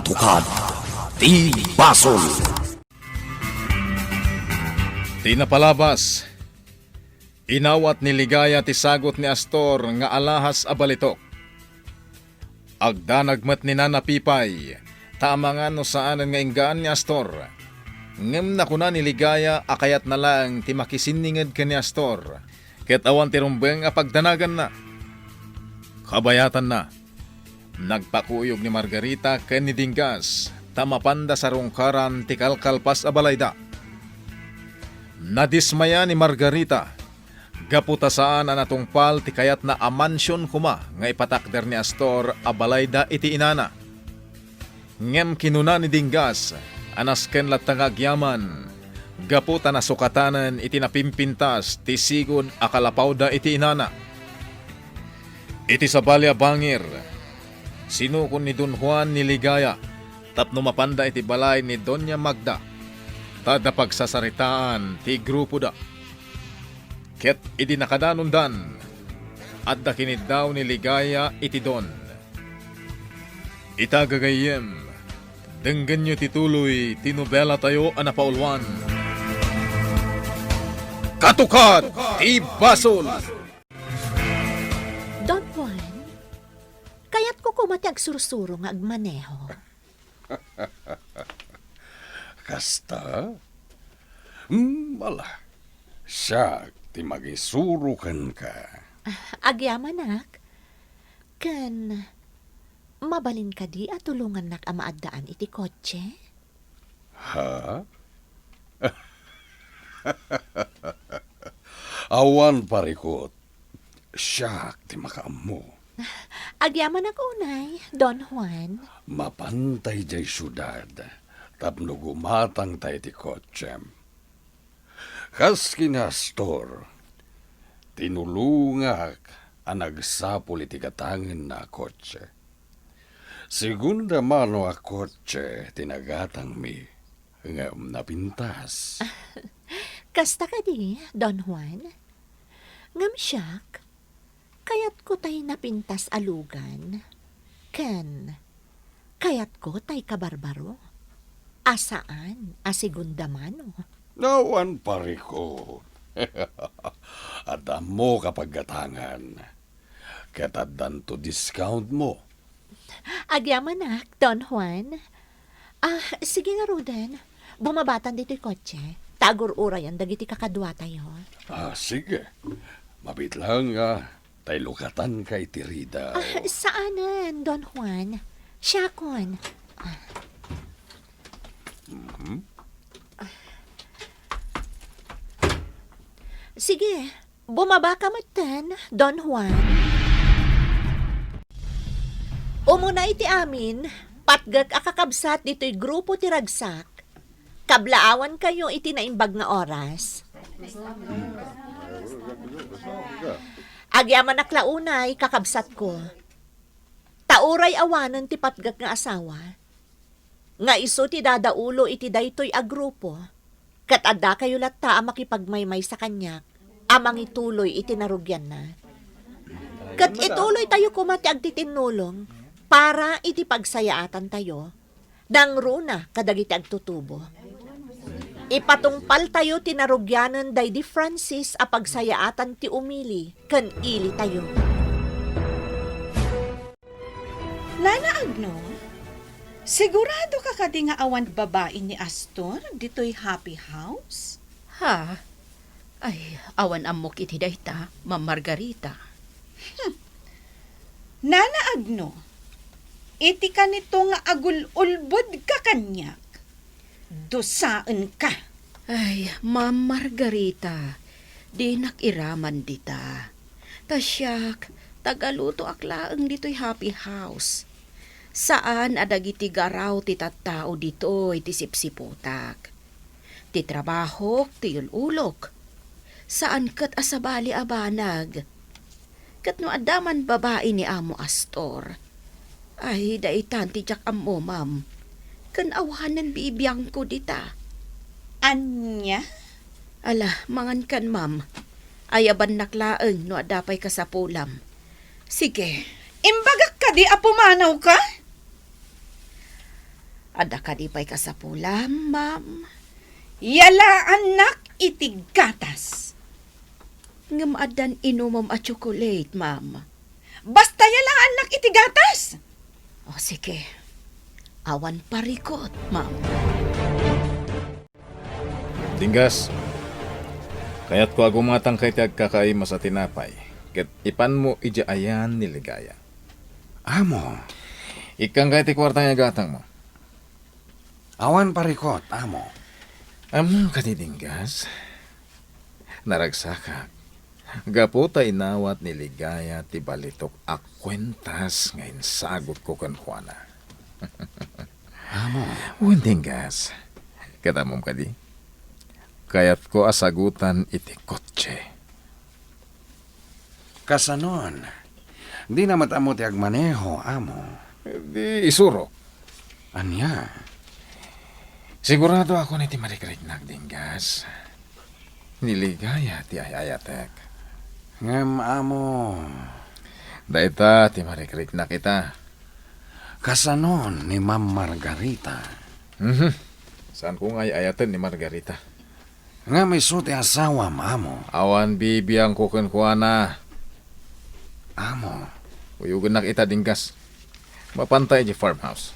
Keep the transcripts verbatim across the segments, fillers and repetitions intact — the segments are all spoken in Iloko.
Katukad ti basol. Ti napalabas, inawat ni Ligaya ti sagut ni Astor nga alahas a balitok. Agdanag met ni Nana Pipay, ta amangan no saanen nga inggaan ni Astor. Ngem nakuna ni Ligaya a kayatna laeng ti makisinninged ken ni Astor, ket awan ti rumbeng a pagdanaganna. Kabayatanna, nagpakuyog ni Margarita ken ni Dinggas ta mapanda sarungkaran ti kalkalpas a balayda. Nadismaya ni Margarita gapu ta saan a natungpal ti kayatna a mansion koma nga ipatakder ni Astor a balayda iti inana. Ngem kinuna ni Dinggas a nasken latta nga agyaman gapu ta nasukatanen iti napimpintas ti sigud a kalapawda iti inana. Iti sabali a bangir, sinukon ni Don Juan ni Ligaya tapno mapanda iti balay ni Doña Magda, ta adda pagsasaritaan ti grupoda. Ket idi nakadanondan, adda kiniddaw ni Ligaya iti don. Ita gagayyem, denggenyo ti tuloy ti nobelatayo a napauluan, Katukad ti Basol. Don Juan, kayatko koma ti agsursuro nga agmaneho. Kasta? Hmm, ala. Siak ti mangisuro kenka. Agyamanak, ken mabalin kadi a tulongannak a maaddaan iti kotse? Ha? Awan parikut. Siak ti makaammo. Agyamanak unay, Don Juan. Mapantay diay siudad tapno gumatangta iti kotsem. Kas ken ni Astor, tinulongak a nagsapul iti gatangenna a kotse. Segunda mano a kotse ti nagatangmi, ngem napintas. Kasta kadi, Don Juan? Ngem siak, kayatko tay napintas a lugan, ken kayatko tay kabarbaro a saan a segunda mano. Awan parikut. Adda ammok a paggatangan, ket addanto discountmo. Agyamanak, Don Juan. Ah, sige ngaruden. Bumabatan ditoy kotse. Ta agur-urayan dagiti kakaduatayo. Ah, sige. Mabiit laeng nga ta ilukatanka iti ridaw. Ah, saanen, Don Juan. Siakon. Ah. Mhm. Sige, bumabaka metten, Don Juan. Umuna iti amin, patgek a kakabsat ditoy grupo ti ragsak. Kablaawankayo iti naimbag nga oras. Agyamanak la unay, kakabsatko. Ta uray awanen ti patgek nga asawa, nga isu ti dadaulo iti daytoy a grupo, ket addakayo latta a makipagmaymaysa kaniak a mangituloy iti narugianna. Ket ituloytayo koma ti agtitinnulong para iti pagsayaatantayo nangruna kadagiti agtutubo. Ipatungpaltayo ti narugianen daydi Francis a pagsayaatan ti umili ken ilitayo. Nana Agno, sigurado ka kadi nga awan babai ni Astor ditoy happy house? Ha? Ay, awan ammok iti dayta, Ma'am Margarita. Hmm. Nana Agno, iti kanito nga agul-ulbod ka kaniak, dusaenka. Ay, Ma'am Margarita, dinak iraman dita. Ta siak, tagalutoak laeng ditoy happy house. Saan a dagiti garaw ti tattao ditoy ti sipsiputak. Ti trabahok ti yul-ulok. Saan ket a sabali a banag. Ket no adda man babai ni Amo Astor, ay, daytan ti diak ammo, ma'am. Ken awanen bibiangko dita. Ania? Ala, mangankan, ma'am. Ayabannak laeng no adda pay kasapulam. Sige. Imbagak kadi a pumanawka? Adda kadi pay kasapulam, ma'am? Yalaannak iti gatas. Ngem addan inumem a tsokolate, ma'am. Basta yalaannak iti gatas. O, sige. Awan parikot, ma'am. Dinggas, kayatko a gumatangka iti agkakaimas a tinapay, ket ipanmo idiay ayan ni Ligaya. Amo. Ikkangka iti kuarta nga igatangmo. Awan parikot, amo. Ammom kadi, Dinggas? Naragsakak. Gapu ta inawat ni Ligaya ti balitok a kuentas nga insagutko kenkuana. Amo. Wen, Dinggas. Ket ammom kadi? Kayatko a sagutan iti kotse. Kasanon? Dina met ammo ti agmaneho, amo. Di isurok. Ania? Sigurado ako iti marikriknak, Dinggas. Ni Ligaya ti ay-ayatek. Ngem, amo. Dayta ti marikriknak ita. Kasanon ni Ma'am Margarita? Mhm. Saanko nga ay-ayaten ni Margarita. Ngem isu ti asawam, amo. Awan bibiangko kenkuana. Amo. Uyogennak ita, Dinggas. Mapanta idiay farmhouse.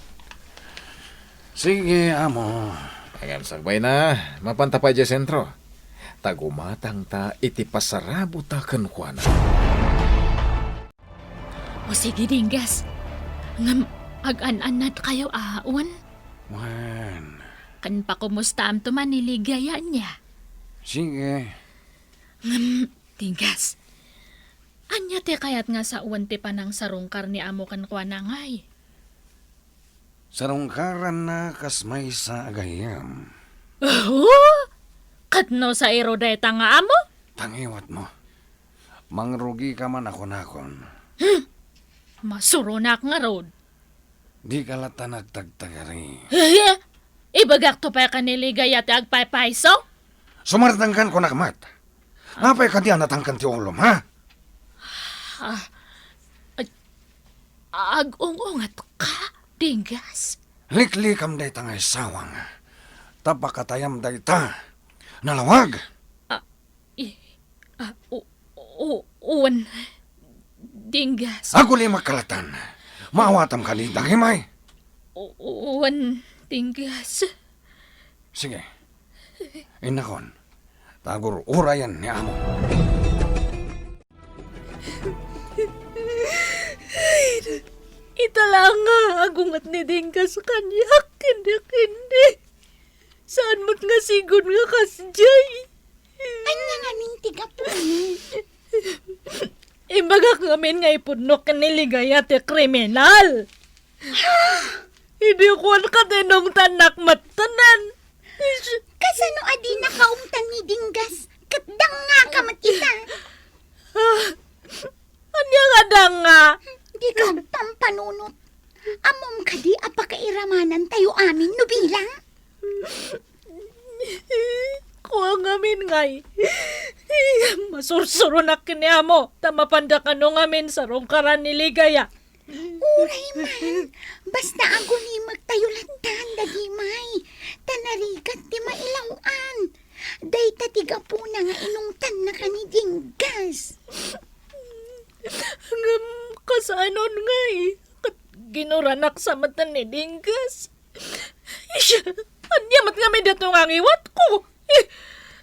Sige, amo. Ngem sakbayna, mapanta pay idiay sentro. Ta gumatangta iti pasarabota kenkuana. O sige, Dinggas. Ngem, agan-annadkayo, a, wen? Wen. Ken pakumustaamto man ni Ligaya, ania? Sige. Ngem, Dinggas, ania ti kayat nga sawen ti panangsarungkar ni amo kenkuana ngay? Sarungkaranna kas maysa a gayyem. Aho? Ket no sairo dayta nga amo? Tangiwatmo. Mangrugika man a kunakon. Hmm. Masuronak ngarud. Dika latta nagtagtagari. Eh, ibagakto pay ken ni Ligaya ti agpaypayso? Sumartengkan kunak met. Apay kadi a natangken ti ulom, ha? Ah, ag-, ag-ung-ungetka, Dinggas. Liklikam dayta nga isawang. Ta pakatayam dayta. Nalawag. Ah, i-, ah, u-, u-, wen, Dinggas. Agulimak kalatan. Maawatam kadi dagimay. U-, wen, Dinggas. Sige. Innakon, ta agur-urayen ni amo. Ay, ita la nga agunget ni Dinggas kaniak, ken ni, ken ni. Saan met nga sigun nga kasdiay? Ania ngamin ti gapuna? Imbagak ngamin nga ipudno ken ni Ligaya ti kriminal. Idi kuan ket inungtannak metten. Kasano a dinaka ungtan ni Dinggas? Ket dangngaka met ita. Ah, ania nga danga? Dika agpampanunot. Ammom kadi a pakairamanantayo amin no bilang? Kua ngamin ngay. Masursuronak ken ni amo, ta mapanda kano ngamin sarungkaran ni Ligaya. Uray man, basta agulimektayo lattan, dagimay, ta narigat ti mailaw-an. Dayta ti gapuna nga inungtannaka ni Dinggas. Ngem, kasanon ngay, ket ginuranak sa metten ni Dinggas. Ish, ania met ngamin daytoy nga ngiwatko? Eh,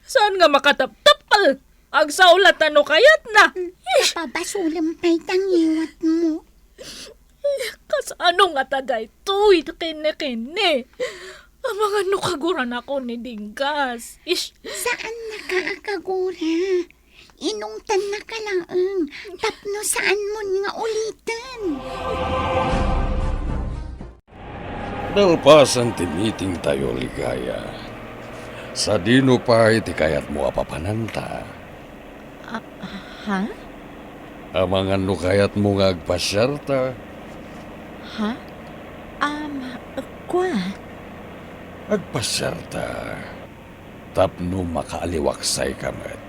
saan nga makataptapal? Agsao latta no kayatna. Hmm, ish. Napabasolem pay ta ngiwatmo. Eh, kasano ngata daytoy, kenne, kenne? Amangan no kaguranakon ni Dinggas. Ish. Saannaka a kagura. Inungtannaka laeng tapno saanmon nga uliten. Nalpasen ti meetingtayo, Ligaya, sadino pay ti kayatmo a papananta? Ah, ha? Amangan no kayatmo nga agpasiarta. Ha? Am, kua? Agpasiarta tapno makaaliwaksayka met.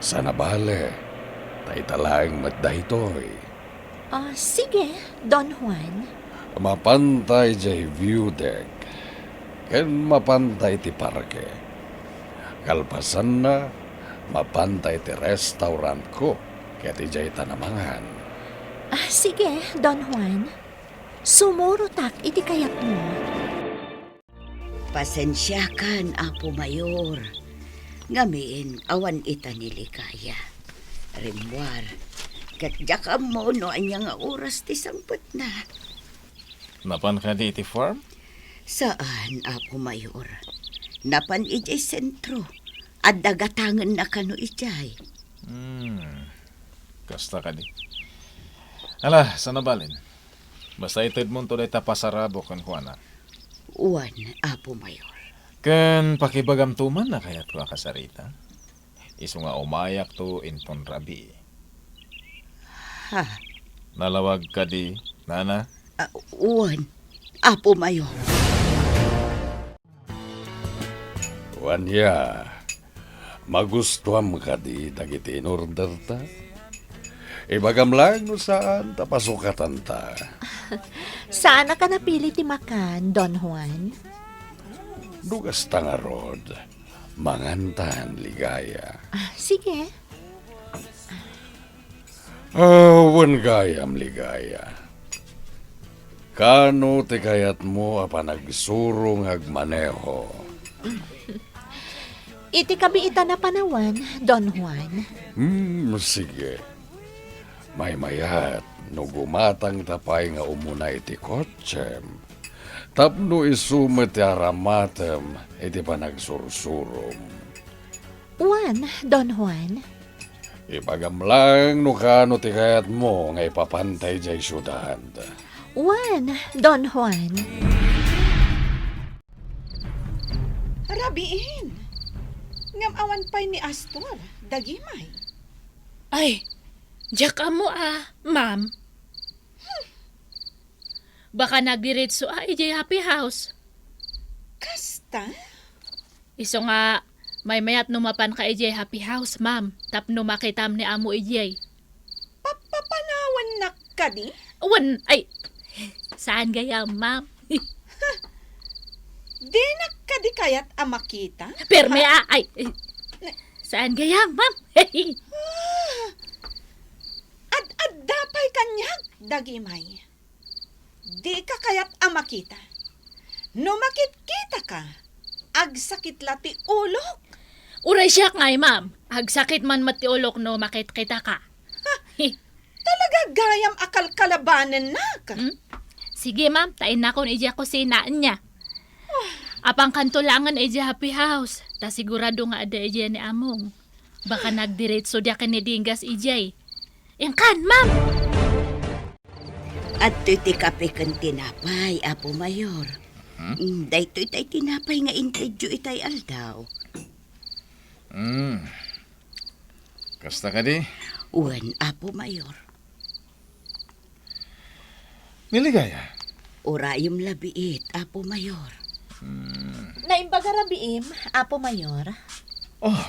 Sana bale, ta ita laeng met daytoy. Ah, sige, Don Juan. Mapanta idiay view deck, ken mapanta iti parke. Kalpasanna, mapanta iti restaurantko, ket idiay ta namangan. Ah, sige, Don Juan. Sumurotak iti kayatmo. Pasensiakan, Apo Mayor. Ngamin, awan ita ni Ligaya. Rimmuar, ket diak ammo no ania nga oras ti sangpetna. Napan kadi iti farm? Saan, Apo Mayor. Napan idiay sentro. Adda gatangenna kano idiay. Hmm. Kasta kadi. Ala, saan a bale. Basta itedmonto dayta pasarabok kenkuana. Wen, Apo Mayor. Ken pakibagamto man a kayatko a kasarita. Isu nga umayakto inton rabii. Ha? Nalawag kadi, nana? Ah, wen, Apo Mayor. Wen, ya, magustuam kadi dagiti in-orderta? Ibagam laeng no saan ta pasukatanta. Saanak a napili ti makan, Don Juan? No kasta ngarud, mangantan, Ligaya. Ah, sige. Ah, wen gayam, Ligaya. Kano ti kayatmo a panagsuro nga agmaneho? Iti kabiitan a panawen, Don Juan. Hmm, sige. Maymayat no gumatangta pay nga umuna iti kotsem, tapno isu met ti aramatem iti panagsursurom. Wen, Don Juan. Ibagam laeng no kano ti kayatmo nga ipapanta idiay siudad. Wen, Don Juan. Rabiin! Ngem awan pay ni Astor, dagimay. Ay, diak ammo a, ma'am. Baka nagdiretso a idiay happy house. Kasta? Isu nga, maymayat no mapanka idiay happy house, ma'am, tapno makitam ni amo idiay. Papapanawannak kadi? Wen, ay, saan gayam, ma'am? Dinak kadi kayat a makita? Permi a, ay, saan gayam, ma'am? Ah, ad-adda pay kaniak, dagimay. Dika kayat a makita. No makitkitaka, agsakit la ti ulok. Uray siak ngay, ma'am. Agsakit man met ti ulok no makitkitaka. Ha? Talaga gayam a kalkalabanennak. Hmm? Sige, ma'am, ta innakon idiay kusina ania. Apankanto laengen idiay happy house, ta sigurado nga adda idiay ni Among. Baka nagdiretso dia ken ni Dinggas idiay. Inkan, ma'am! Adtoy ti kape ken tinapay, Apo Mayor. Hmm? Mm, daytoy tay tinapay nga intedyo itay aldaw. Hmm. Kasta kadi? Wen, Apo Mayor. Ni Ligaya? Urayem la biit, Apo Mayor. Hmm. Naimbag a rabiim, Apo Mayor. Oh,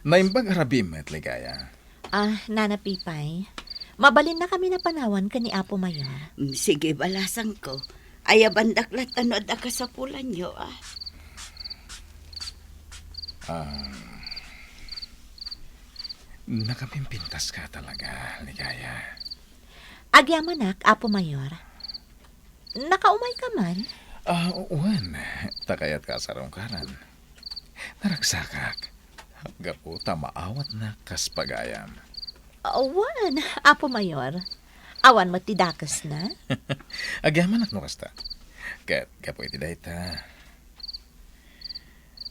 naimbag a rabiim met, Ligaya. Ah, Nana Pipay, mabalinnakami a panawan ken ni Apo Mayor. Mm, sige, balasangko. Ayabandak latta no adda kasapulanyo, ah. Ah, nakapimpintaska talaga, Ligaya. Agyamanak, Apo Mayor. Nakaumayka man? Ah, wen, ta kayatka a sarungkaran. Naragsakak. Gapu ta maawatnak kas pagayam. Awan, Apo Mayor. Awan met ti dakesna. Agyamanak no kasta. Ket gapu iti dayta,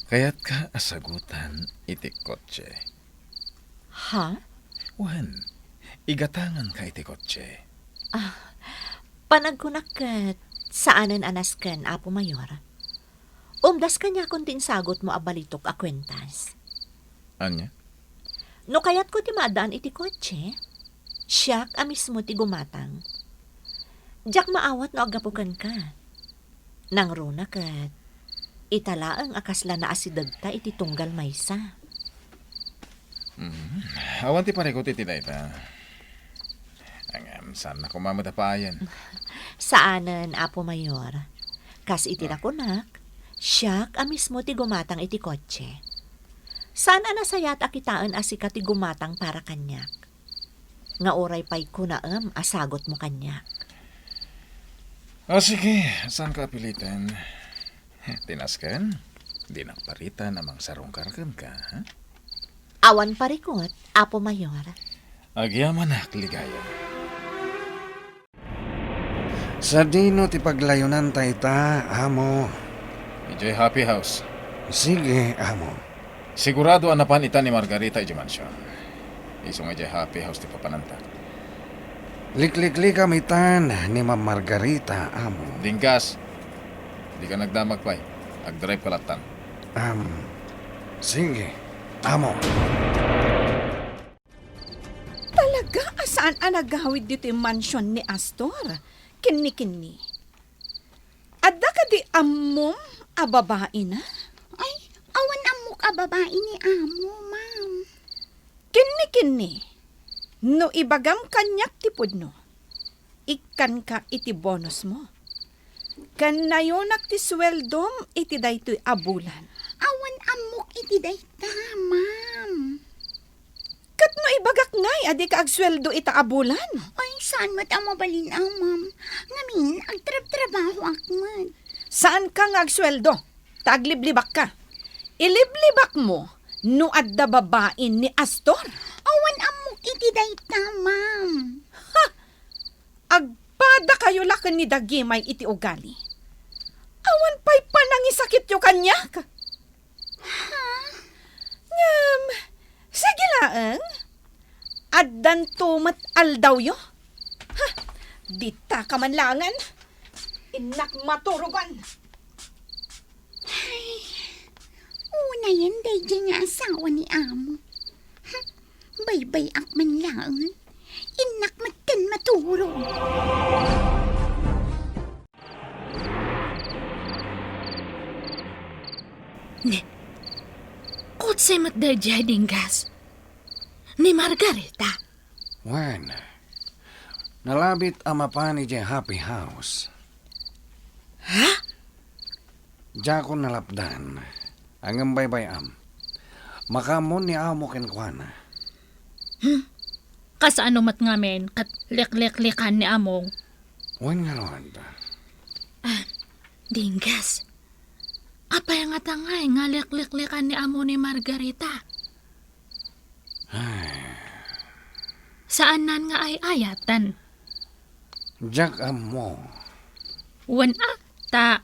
kayatka a sagutan iti kotse. Ha? Wen, igatanganka iti kotse. Ah, panagkunak ket saanen a nasken, Apo Mayor. Umdas kaniakon ti insagutmo a balitok a kuentas. Ania? No kayatko ti maaddaan iti kotse, siak a mismo ti gumatang. Diak maawat no aggapu kenka. Nangruna ket ita laeng a kasla naasidegta iti tunggal maysa. Mm, awan ti parikut iti dayta. Ngem, saanna koma met a paayen. Saanen, Apo Mayor. Kas iti nakunak, siak a mismo ti gumatang iti kotse. Saan a nasayaat a kitaen a sika ti gumatang para kaniak. Nga uray pay kunaem a sagutmo kaniak. O sige, saanka a piliten. Ti nasken, dinak paritan a mangsarungkar kenka, ha? Awan parikut, Apo Mayor. Agyamanak, Ligaya. Sadino ti paglayonanta ita, Amo? Idiay Happy House. Sige, Amo. Sigurado a napan ita ni Margarita idiay mansion. Isu nga idiay Happy House ti papananta. Likliklikam itan ni Ma'am Margarita, Amo. Dinggas, dika nagdamag pay. Agdrive ka lattan. Am, sige, Amo. Talaga a saan a nagawid ditoy mansion ni Astor? Kinni-kinni. Adda kadi ammom a babaina? Ay, awan ammok a babai ni amo, ma'am. Kinni-kinni, no ibagam kaniak ti pudno, ikkanka iti bonusmo. Ken nayonak ti sueldom iti daytoy a bulan. Awan ammok iti dayta, ma'am. Ket no ibagak ngay a dika agsueldo ita a bulan? Ay, saan met a mabalin a, ma'am. Ngamin, agtrabtrabahoak met. Saanka nga agsueldo, ta agliblibakka. Iliblibakmo no adda babain ni Astor. Awan ammok iti dayta, ma'am. Ha! Agpadakayo la ken ni Dagimay iti ugali. Awan pay panangisakityo kaniak. Ha? Ngem, sige laeng. Addanto met aldawyo. Ha? Ditaka man laengen. Innak maturogan. Ay, unayen daydiay nga asawa ni amo. Hmm, baybay-ak man laengen. Innak metten maturog. Ne, kotse met daydiay, Dinggas. Ni Margarita. Wen, nalabit a mapan idiay Happy House. Ha? Diakon nalapdan, ngem baybay-am. Makaammon ni amo kenkuana. Hmm? Kasano met ngamin ket likliklikan ni among? Wen ngarud. Ah, Dinggas. Apay ngata ngay nga likliklikan ni amo ni Margarita? Ay. Saanan nga ay-ayaten? Diak ammo. Wen a, ta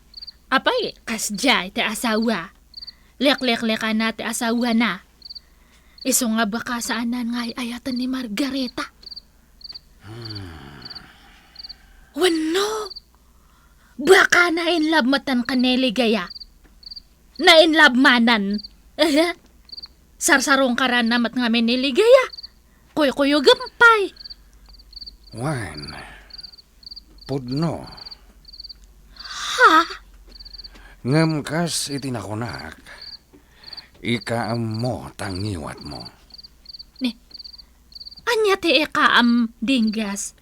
apay kasdiay ti asawa? Likliklikanna ti asawana. Isu nga baka saanan nga ay-ayaten ni Margarita. Hmm. Wenno, baka na-in love metten ken ni Ligaya. Na-in love manen. Aha. Sarsarungkaranna met ngamin ni Ligaya. Kuykuyogem pay. Wen, pudno. Ha? Ngem kas iti nakunak, ikaammo ta ngiwatmo. Ni, ania ti ikaam, Dinggas?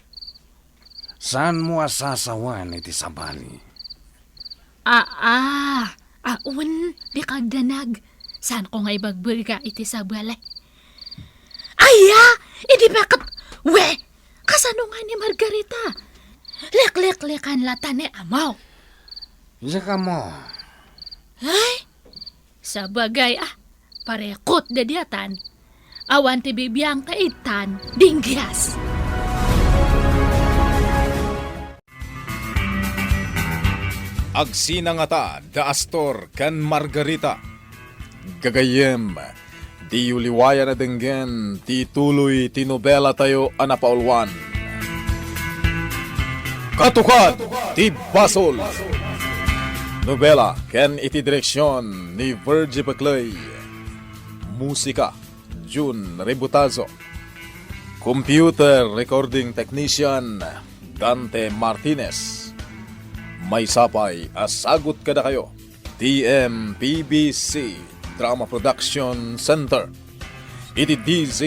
Saanmo a sasawen iti sabali? Aa, a, wen, dika agdanag. Saanko nga ibagbega iti sabali. Aya! Idi paket, we! Kasano nga ni Margarita? Likliklikan lata ni amo. Diak ammo. Ay, sabagay a, parekot dadiatan. Awan ti bibiangta itan, Dinggias. Agsina ngata da Astor ken Margarita. Gagayyem, diyo liwayan a denggen ti tuloy ti nobelatayo a napauluan. Katukad ti Basol. Nobela ken iti direksion ni Virgie Peclay. Musika, Jun Rebutazo. Computer Recording Technician, Dante Martinez. Maysa pay a sagut kadakayo ti M P B C Drama Production Center iti D Z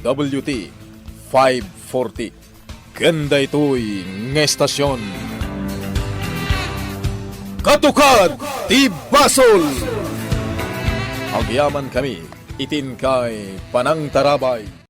W T five forty. Ken daytoy nga estasion. a tukad ti basol. Agyamankami iti inkay panangtarabay.